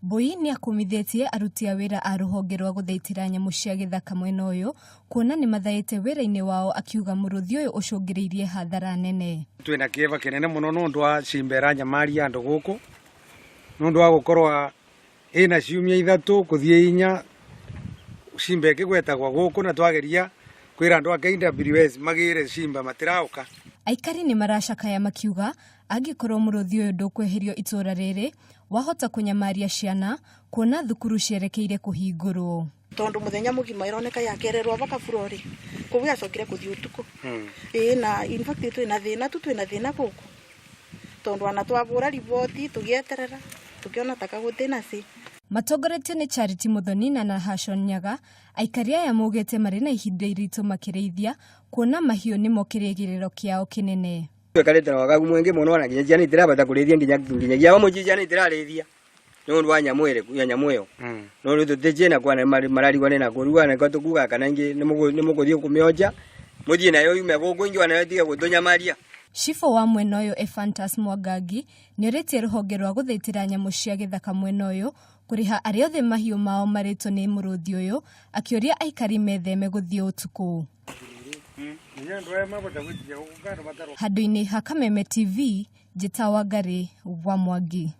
Mbui nĩakũmithĩtie aruti a wĩra a rũhonge rwa gũthaitĩra nyamũ cia gĩthaka mwena ũyũ kuona nĩmathaĩte wĩra-inĩ wao akiuga mũrũthi ũyũ ũcũngĩrĩirie hathara nene. Twina kieva kinene muno nundu wa simba iranyamaria andu guku nundu wa gukorwa ina ciumia ithatu kuthie inya simba ikigwetagwa guku na twageria kwira andu a KWS magire simba matirauka. Aikari nĩ maracakaya makiuga angĩkorwo mũrũthi ũyũ ndũkweherio itũra rĩrĩ wahota kũnyamaria ciana kuona thukuru cierekeire kũhingũrwo. Tondu muthenya mugima ironeka yakererwo baka burori koguo yacokire kuthii utuku. Ii na in fact twina thina tu twina thina guku tondu ana twabura riboti tugieterera tukiona taka gutina ci. Matongoretio nĩ Charity Muthoni na Nahashon Nyaga, aikari aya maugĩte marĩ na ihinda iritũ makĩrĩithia kuona mahiũ nĩmo kĩrĩgĩrĩro kĩao kĩnene. Twekarĩte na wagagu mwingi muno ona nginya ciana itirabata kũrĩithia nginyagia wa mũciĩ ciana itirarĩithia nĩ ũndũ wa nyamũ ĩrĩkũ ya nyamũ ĩyo. No rĩu tũtĩciĩ kwa mararigwo nĩ nakũ rĩu ona tũkugaga kana ingĩ nĩ mũgũthiĩ kũmĩonja mũthiĩ nayo yume gũkũ ingĩ onayo ĩtige gũtũnyamaria. Cibũ wa mwena ũyũ Ephantus Mwangangi nĩorĩtie rũhonge rwa gũthaitĩra nyamũ cia gĩthaka mwena ũyũ kũrĩha arĩa othe mahiũ mao marĩtwo nĩ mũrũthi ũyũ akĩũria aikari metheme gũthiĩ ũtukũ. Handũ-inĩ ha Kameme TV, Njĩta Wangari wa Mwangi.